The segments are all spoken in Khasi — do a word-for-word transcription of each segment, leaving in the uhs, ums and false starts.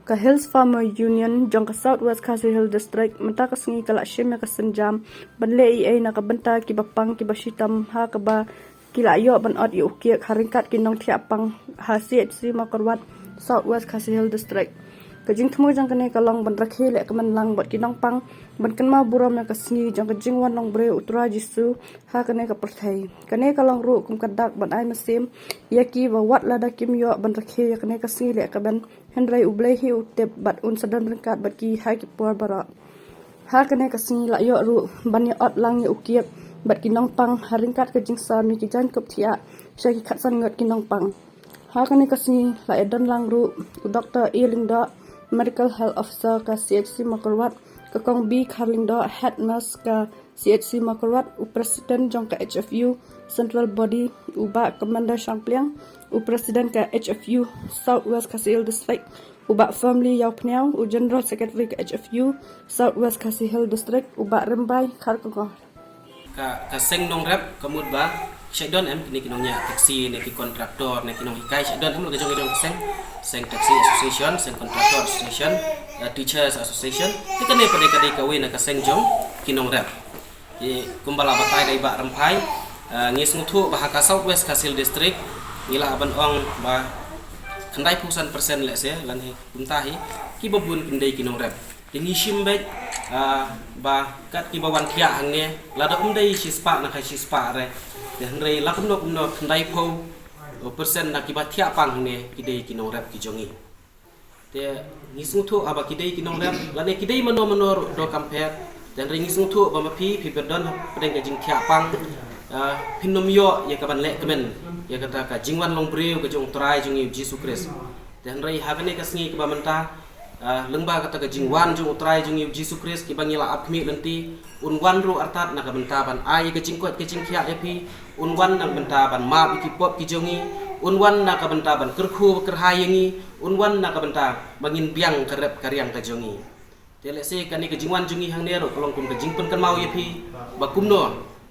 Ka Hills Farmer Union jong ka South West Khasi Hills District mynta ka sngi ka la shim ïa ka sienjam ban leh ei ei na ka bynta kiba pang kiba shitom ha kaba ki la ïoh ban ot ïa u kiek ha ryngkat ki nongthiah pang ha C H C Mawkyrwat, South West Khasi Hills District. Ka jingthmu jong kane ka long ban rakhe leh ka mynlang bad ki nongpang ban kynmaw burom ïa ka sngi jong ka jingwan long briew u Trai Jisu ha kane ka pyrthei. Kane ka long ruh kum ka dak ban ai mynsiem ïa ki ba wat lada kim ïoh ban rakhe ïa kane ka sngi leh ka ben, hynrei U Blei hi u tip bad un sa don ryngkat bad ki ha ki por baroh. Ha kane ka sngi la ïoh ruh ban ïa ot lang ïa u kiek bad ki nongpang ha ryngkat ka jingsam ïa ki jaiñkup thiah sha ki khatsan ngut ki nongpang. Ha kane ka sngi la ïa don lang ruh u Doktor A Lyngdoh, Medical Health Officer ka C H C Mawkyrwat, ka Kong B Kharlyngdoh, Head Nurse ka C H C Mawkyrwat, u President jong ka H F U Central Body, u Bah Commander Shangpliang, u President ka H F U South West Khasi Hills District, u Bah Firmly Ïawphniaw, u General Secretary ka H F U South West Khasi Hills District, u Bah Rymbai Kharkongor. Ka, ka seng nongrep ka mut ba shait don em kine ki nongñiah taxi ne ki contractor ne ki nonghikai, shait don em la ka jong ka jong ka seng, seng taxi association, seng contractor association, eh, teachers association. Te kane pat ka dei kawei na ka seng jong ki nongrep. Te kumba la batai da i Bah Rymbai, eh, ngi sngewthuh ba ha ka South West Khasi Hills District ngi lah ban ong ba khyndai phew san percent lehse lane kumta hi kiba bun kim dei ki nongrep. Te ngi shim beit, ah, ba kat kiba wan thiah hangne lada um dei shispah na ka shispah re, te hynrei la kumno kumno khyndai phew percent na kiba thiah pang hangne ki dei ki nongrep ki jong ngi. Te ngi sngewthuh haba ki dei ki nongrep lane ki dei mano mano ruh dohkam pher, te hynrei ngi sngewthuh ba ma phi, phi ba don hapdeng ka jingthiah pang, ah, phin ym ïoh ïa ka ban leh kmen ïa kata ka jingwan long briew ka jong U Trai jong ngi U Jisu Khrist. Te hynrei ha kane ka sngi kaba mynta, ah, lyngba kata ka jingwan jong U Trai jong ngi U Jisu Khrist kiba ngi la ap khmih lynti, un wan ruh artat na ka bynta ban ai ka jingkoit ka jingkhiah ïa phi, un wan na ka bynta ban map ïa ki pop ki jong ngi, un wan na ka bynta ban kyrkhu kyrhai ïa ngi, un wan na ka bynta ba ngin biang ka rep ka riang ka jong ngi. Te lehse kane ka jingwan jong ngi hangne ruh ka long kum ka jingpynkynmaw ïa phi ba kumno,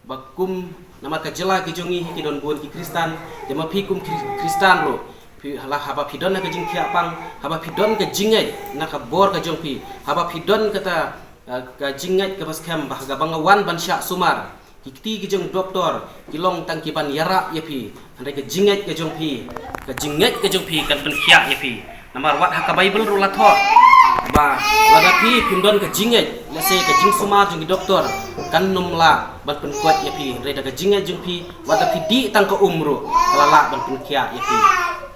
ba kum namar ka jylla ki jong ngi hi ki don bun ki Khristan, te ma phi kum Khri-, Khristan ruh, phi hala haba phi don ha ka jingthiah pang, haba phi don ka jingngeit na ka bor ka jong phi, haba phi don kata, eh, ka jingngeit kaba skhem ba ha kaba nga wan ban shah sumar, ki kti ki jong doktor ki long tang ki ban ïarap ïa phi. Hynrei ka jingngeit ka jong phi, ka jingngeit ka jong phi kan pynkhiah ïa phi. Namar wat ha ka Baibl ruh la thoh ba lada phi phim don ka jingngeit, lehse ka jingsumar jong ki doktor kan ym lah ban pynkhiah ïa phi. Hynrei da ka jingngeit jong phi, wat da phi dih tang ka um ruh ka la lah ban pynkhiah ïa phi.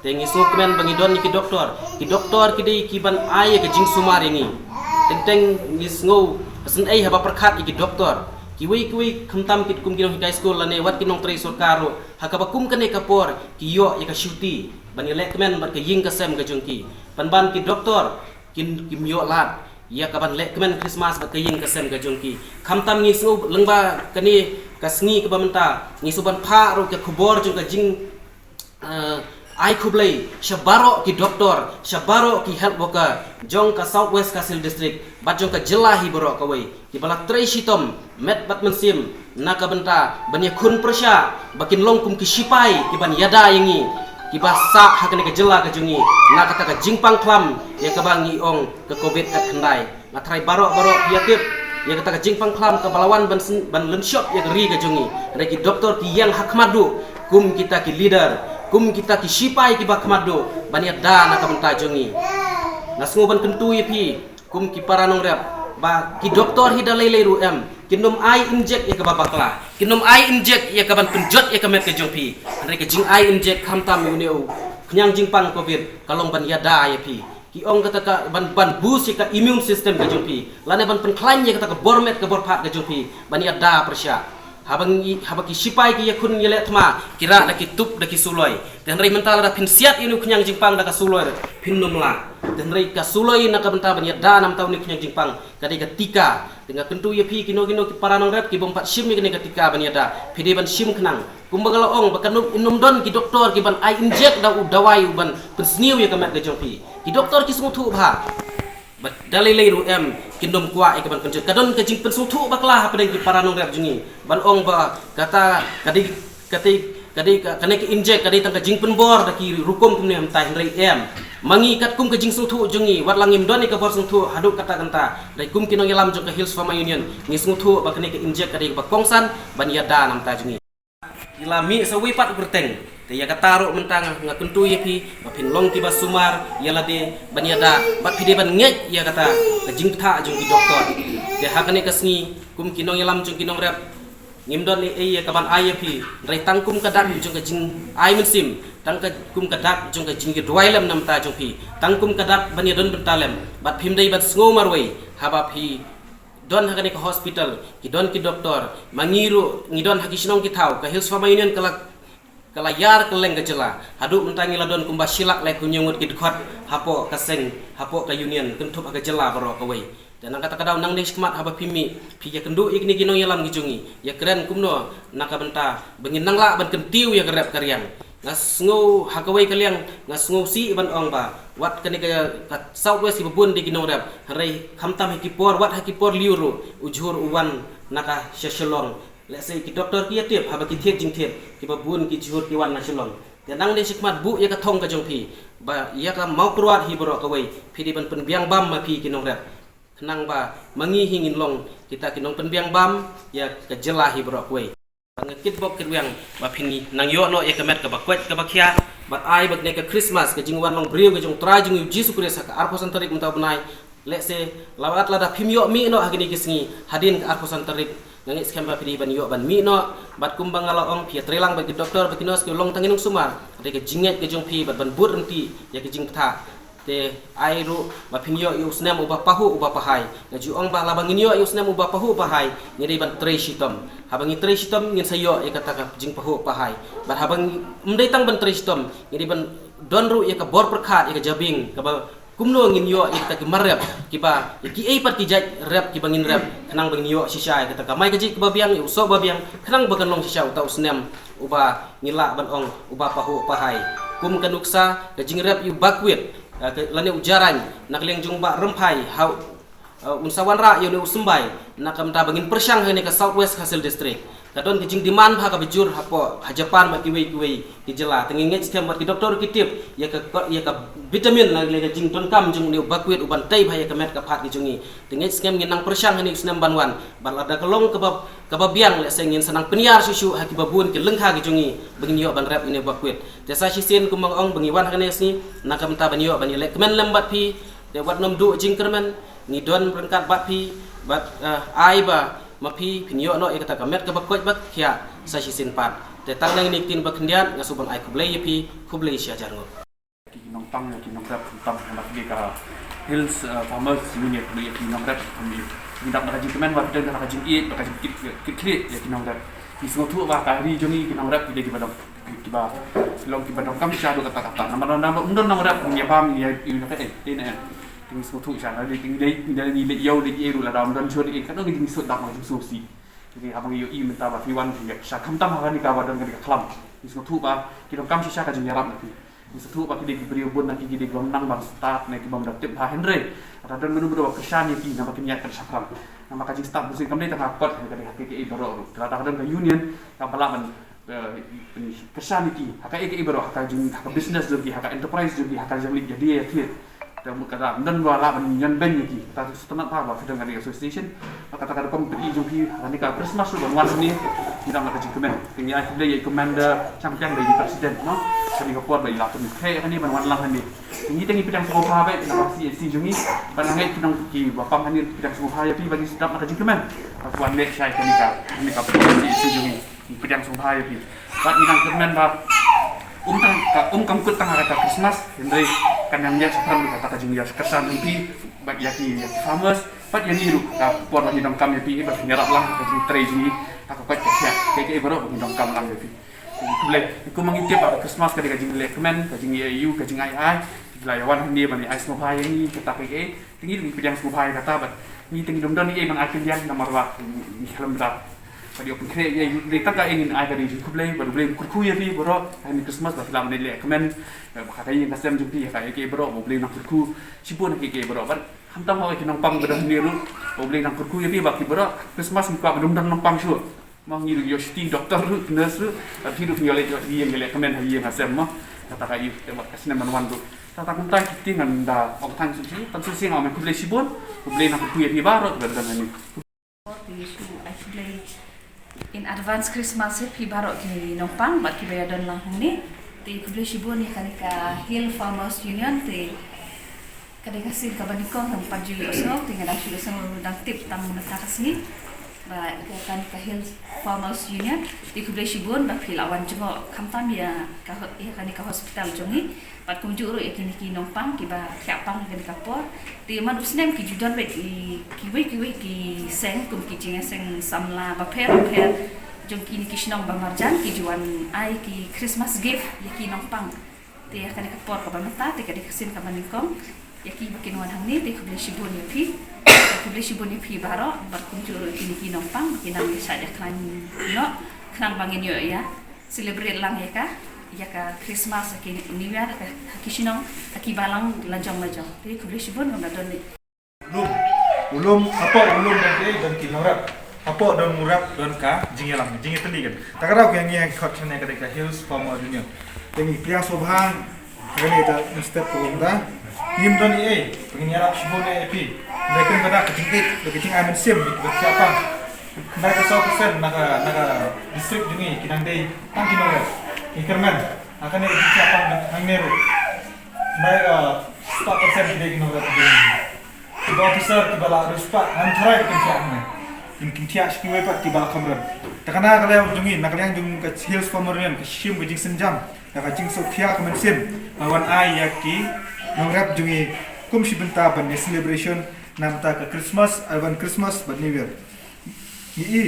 Te ngi sngewkmen ba ngi don ïa ki doktor. Ki doktor ki dei ki ban ai ïa ka jingsumar ïa ngi. Teng teng ngi sngew hasynei haba pyrkhat ïa ki doktor. Kiwei kiwei khamtam ki kum ki nonghikai skul lane wat ki nongtrei sorkar ruh, ha kaba kum kane ka por ki ïoh ïa ka shuti ban ïaleh kmen bad ka ïing ka sem ka jong ki. Pynban ki doktor kin, kim ïoh lad ïa ka ban leh kmen Christmas bad ka ïing ka sem ka jong ki. Khamtam ngi sngew lyngba kane ka sngi kaba mynta, ngi sngew ban phah ruh ka khubor jong ka jing, eh, ai khublei sha baroh ki doktor, sha baroh ki health worker jong ka South West Khasi Hills District bad jong ka jylla hi baroh kawei, kiba la trei shitom met bad mynsiem na ka bynta ban ïakhun pyrshah ba kin long kum ki sipai kiban ïada ïa ngi kiba sah ha kane ka jylla ka jong ngi na kata ka jingpang khlam ïa kaba ngi ong ka covid khatkhyndai. Nga tharai baroh baroh phi ïa tip ïa kata ka jingpang khlam kaba la wan ban syn-, ban lynshop ïa ka ri ka jong ngi. Hynrei ki doktor ki ïeng ha khmat duh kum kita ki leader, kum kita ki sipai kiba khmat duh ban ïada na ka bynta jong ngi. Nga sngew ban kyntu ïa phi kum ki para nongrep ba ki doktor hi da lei lei ruh em, kin ym ai injek ïa kaba bakla, kin ym ai injek ïa kaban pynjot ïa ka met ka jong phi. Hynrei ka jingai injek khamtam ïa une u khñiang jingpang covid ka long ban ïada ïa phi. Ki ong kata ka ban, ban boost ïa ka immune system ka jong phi, lane ban pynkhlaiñ ïa kata ka bor met ka bor phad ka jong phi ban ïada pyrshah. Haba ngi, haba ki sipai ki ïakhun ïaleh thma, ki rah da ki tup da ki suloi. Te hynrei mynta lada phin siat ïa une u khñiang jingpang da ka suloi ruh phin ym lah. Te hynrei ka suloi na ka bynta ban ïada na ka bynta une u khñiang jingpang ka dei ka tika. Te nga kyntu ïa phi kino kino ki para nongrep ki bym pat shim ïa kane ka tika ban ïada, phi dei ban shim khnang. Kumba nga la ong ba kan ym, ym don ki doktor kiban ai injek da u dawai uban pynsniew ïa ka met ka jong phi. Ki doktor ki sngewthuh bha. Bad da lei lei ruh em, kin ym kwah ïa kaban pynjot. Ka don ka jingpynsngewthuh bakla hapdeng ki para nongrep jong ngi ban ong ba kata ka dei, ka dei, ka dei ka, kane ka injek ka dei tang ka jingpynbor da ki rukom kumne, hynrei em. Ma ngi katkum ka jingsngewthuh jong ngi, wat la ngim don ïa ka bor sngewthuh haduh katta katta, hynrei kum ki nongïalam jong ka Hills Farmer Union ngi sngewthuh ba kane ka injek ka dei kaba kongsan ban ïada na ka bynta jong ngi. Ki la mih sa wei pat u kyrteng. Te ïa kata ruh mynta nga, nga kyntu ïa phi ba phin long kiba sumar ïa lade ban ïada, bad phi dei ban ngeit ïa kata ka jingbthah jong ki doktor. Te ha kane ka sngi kum ki nongïalam jong ki nongrep, ngim don ei ei ïa kaban ai ïa phi, hynrei tang kum ka dak jong ka jingai mynsiem, tang ka kum ka dak jong ka jingïaduwai lem na ka bynta jong phi, tang kum ka dak ban ïadon bynta lem, bad phim dei ban sngew marwei haba phi don ha kane ka hospital, ki don ki doktor, ma ngi ruh ngi don ha ki shnong ki thaw, ka Hills Farmer Union ka la, ka la ïar kylleng ka jylla. Haduh mynta ngi la don kumba shi lak laiphew hynñiew ngut ki dkhot hapoh ka seng, hapoh ka union, kynthup ha ka jylla baroh kawei. Te na kata ka daw nangne shakhmat haba phi mih, phi ïakynduh ïa kine ki nongïalam ki jong ngi, ïakren kumno na ka bynta ba ngin nang lah ban kyntiew ïa ka rep ka riang. Nga sngew ha kawei ka liang, nga sngewsih ban ong ba wat kane ka, ka South West kiba bun dei ki nongrep, hynrei khamtam ha ki por, wat ha ki por lyiur ruh u jhur u wan na ka sha Shillong. Lehse ki doktor ki ïatip haba ki thied jingthied, kiba bun ki jhur ki wan na Shillong. Te nangne shakhmat buh ïa ka thong ka jong phi, ba ïa ka Mawkyrwat hi baroh kawei phi dei ban pynbiang bam ma phi ki nongrep. Khnang ba ma ngi hi ngin long kita ki nongpynbiang bam ïa ka jylla hi baroh kawei. Nga kitbok kitwiang ba phin nang ïoh noh ïa ka met kaba koit kaba khiah, bad ai ba kane ka Christmas, ka jingwan long briew ka jong U Trai jong ngi U Jisu Khrist ha ka arphew san tarik mynta u bnai. Lehse la wat lada phim ïoh mih noh ha kine ki sngi, hadien ka arphew san tarik nga ngeit skhem ba phi dei ban ïoh ban mih noh. Bad kumba nga la ong, phi ïatreilang bad ki doktor bad ki nurse kiba long tang ki nongsumar. Dei ka jingngeit ka jong phi bad ban bud ryntih ïa ka jingbthah. Te ai ruh ba phin ïoh ïa u snem uba pahuh uba pahai. Nga ju ong ba lada ngin ïoh ïa u snem uba pahuh pahai, ngi dei ban trei shitom. Haba ngi trei shitom ngin sa ïoh ïa kata ka jingpahuh pahai. Bad haba ngi, ym dei tang ban trei shitom, ngi dei ban don ruh ïa ka bor pyrkhat, ïa ka jabieng, kaba kumno ngin ïoh ïa kita ki mar rep, kiba, ïa kiei pat ki jait rep kiba ngin rep, khnang ba ngin ïoh shisha ïa kata ka kamai kajih kaba biang, ïa u soh ba biang, khnang ba kan long shisha uta u snem uba ngi lah ban ong uba pahuh pahai. Kum ka nuksa ka jingrep ïa u Bakhuid, eh, ka, lane u Jarain, na ka liang jong u Bah Rymphai, ha u, eh, un sa wanrah ïa une u symbai na ka bynta ba ngin pyrshang ha kane ka South West Khasi Hills District. Ka don ka jingdemand bha kaba jur hapoh, ha Japan bad kiwei kiwei ki jylla. Te ngi ngeit skhem bad ki doktor ki tip ïa ka, ïa ka vitamin, lane ka jingdonkam jong une u Bakhuid uban tei bha ïa ka met ka phad ki jong ngi. Te ngeit skhem ngin nang pyrshang ha une u snem ban wan. Bad lada ka long kaba, kaba biang, lehse ngin sa nang pynïar shuh shuh ha kiba bun ki lyngkha ki jong ngi ba ngin ïoh ban rep ïa une u Bakhuid. Te sa shisien kumba nga ong ba ngi wan ha kane ka sngi na ka bynta ban ïoh ban ïalehkmen lem bad phi. Te wat nym duh jingkyrmen, ngi don ryngkat bad phi, bad, eh, ai ba ma phi phin ïoh noh ïa kata ka met kaba koit ba khiah sa shisien pat. Te tang nangne ktien ba khyndiat, nga shu ban ai khublei ïa phi, khublei shihajar nguh. Ki nongpang ïa ki nongrep, khamtam ha ka Hills, eh, Farmers Union, ïa ki nongrep, khamtam ïa ki nongrep, na ka jingkmen bad ka jingïeit bad ka jingkit, kit khlieh ïa ki nongrep. Ngi sngewthuh ba ka ri jong ngi ki nongrep ki dei kiba dong, kiba long kiba donkam shisha haduh katta katta. Namar, namar ym don nongrep ngi ïa bam, ngi ïa, ïa, ïa, ïa, ïa, ngi sngewthuh shisha, ngi dei, ngi dei, ngi dei ïa u, dei ïa u, lada ym don shuh dei, ka dang ngi sngewthuh dap, ngi sngewthuh shi. Jadi haba ngi ïohi mynta ba phi wan phi ïa sha khamtam ha kane kaba don kane ka khlam, ngi sngewthuh ba ki donkam shisha ka jingïarap na phi. Ngi sngewthuh ba ki dei ki briew bun na ki, ki dei ki bym nang ban stad ne ki bym da tip bha, hynrei lada don mano mano ba kyrshan ïa ki, naba kin ïaid kan shaphrang. Namar ka jingstad bunsien kam dei tang ha kot, ka dei ha kiei kiei baroh ruh. Lada ka don ka union kaba lah ban, eh, kyrshan ïa ki ha kiei kiei baroh, ha ka jing, ha ka business jong ki, ha ka enterprise jong ki, ha ka jingïadei ïathied. Te mut kata ym don ba lah ban ïeng beiñ ïa ki. Kata sngewtynnat bha ba phi don kane ka association. Bad kata ka rukom peit jong phi ha kane ka Christmas ruh ban wan hangne, ngi dang la ka jingkmen. Te ngi ai khublei ïa i Commander Shangpliang ba i dei president, no? Kane ka por ba i la pynkhreh ïa kane ban wan lang hangne. Te ngi te ngi pdiang sngewbha bha na ka C H C jong ngi. Bad nga ngeit ki nong kiba pang hangne pdiang sngewbha ïa phi ba ngi sdang la ka jingkmen. Ba phi wan leh shai kane ka, kane ka C H C jong ngi. Ngi pdiang sngewbha ïa phi. Bad ngi dang kyrmen ba um tang ka, um kam kut tang ha kata ka Christmas, hynrei kan nang ïaid shaphrang kata ka jingïakyrshan jong phi bad ïa ki, ïa ki farmers. Bad ïa ngi ruh, ka por ba ngi donkam ïa phi, ba phin ïarap lang ha ka jingtrei jong ngi ha ka koit ka khiah, kiei kiei baroh ba ngi donkam lang ïa phi. Khublei. Kum ma ngi tip ba ka Christmas ka dei ka jinglehkmen, ka jingïaiu, ka jingai ai. Phi la ïa wan hangne ban ïa ai sngewbha ïa ngi kata kiei kiei. Te ngi ruh ngi pdiang sngewbha ïa kata bad ngi te ngi dum don ei ei ban ai kyndiang namar ba ngi khlem da. Bad ïoh pynkhreh ïa u, dei tang ka ei ngin ai ka dei jingkhublei bad U Blei un kyrkhu ïa phi baroh ha kane ka Christmas ba phi lah ban lehkmen, eh, ba ha ka ïing ka sem jong phi, ha ka ei ei baroh ba U Blei un nang kyrkhu shibun ha kiei kiei baroh. Bad khamtam ha ki nongpang ba don hangne ruh, ba U Blei un nang kyrkhu ïa phi ba ki baroh Christmas ngi kwah ba dum don nongpang shuh. Mo ngi ruh ïoh shuti doktor ruh, nurse ruh, bad phi ruh phin ïoh leit ïoh ïing ïalehkmen ha ïing ha sem mo. Kata ka ïa te bad ka snem ban wan ruh. Tang kumta kiti ngan da ong tang susi, tang susi nga ong khublei shibun, khublei na khublei phi baroh ba don hangne. Te shu ai khublei in advance Christmas ïa phi baroh ki nongpang bad kiba ïa don lang hangne. Te khublei shibun ïa kane ka Hill Farmers Union te ka dei ka sien kaba nyngkong tang pat ju ïohsngew te nga dang shu ïohsngew dang tip tang mynta ka sngi. Ba ïa kane ka Hill Farmers Union te khublei shibun ba phi la wan jngoh khamtam ïa ka ïa kane ka hospital jong ngi. Bad kumjuh ruh ïa kine ki nongpang kiba thiah pang ïa kane ka por. Te man u snem ki ju don beit kiwei kiwei ki seng kum ki jingïaseng samla bapher bapher jong kine ki shnong ba marjan ki ju wan ai ki Christmas gift ïa ki nongpang. Te ïa kane ka por kaba mynta te ka dei ka sien kaba nyngkong ïa ki ba kin wan hangne te khublei shibun ïa phi. Khublei shibun ïa phi baroh bad kumjuh ruh ïa kine ki nongpang ba kin nang ïa shah ïa khlaiñ noh khnang ba ngin ïoh ïa celebrate lang ïa ka ïa ka Christmas ha ki New Year ha ki shnong ha ki balang lajong lajong. Te khublei shibun ngam da don ni. Lum, u lum, hapoh u lum don ki don ki nongrep. Hapoh don u rep don ka jingïalang jingïatylli kan. Ta ka daw ka ngi ha ki khot kane ka dei ka Hills Farmer Union. Te ngi pdiang sngewbha. Kane ka step ko da. Ngim don ei ei, ngin ïarap shibun ïa phi. Dei kum ka da ka jingïeit, da ka jingai mynsiem, da ka thiah pang. Dei ka saw percent na ka na ka district jong ngi ki dang dei tang ki nongrep. Ngi kyrmen ha kane ka jingthiah pang hangne ruh. Dei ka spah percent ki dei ki nongrep jong ngi. Kiba officer kiba la riewspah ngan tharai kin thiah hangne. Kin kin thiah sha kiwei pat kiba kham rep. Ta ka na ka liang jong ngi na ka liang jong ka Hills Farmer Union ka shim ka jingsynjam. Ïa ka jingsngewkhia ka mynsiem ba wan ai ïa ki nongrep jong ngi kum shi bynta ban ïa celebration namar ka Christmas, ai ban Christmas bad New Year. Ngi i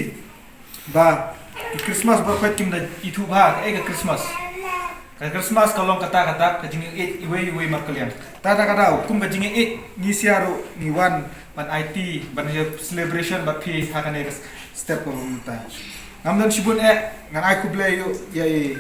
ba ki Christmas ba kwet kim da ithuh bha kaei ka Christmas. Ka Christmas ka long kata kata ka jingïeit iwei iwei markylliang. Ta ta ka daw kum ka jingïeit ngi sia ruh ngi wan ban aiti ban ïa celebration bad phi ha kane ka step ka mynta. Ngam don shibun eh ngan ai khublei ïa i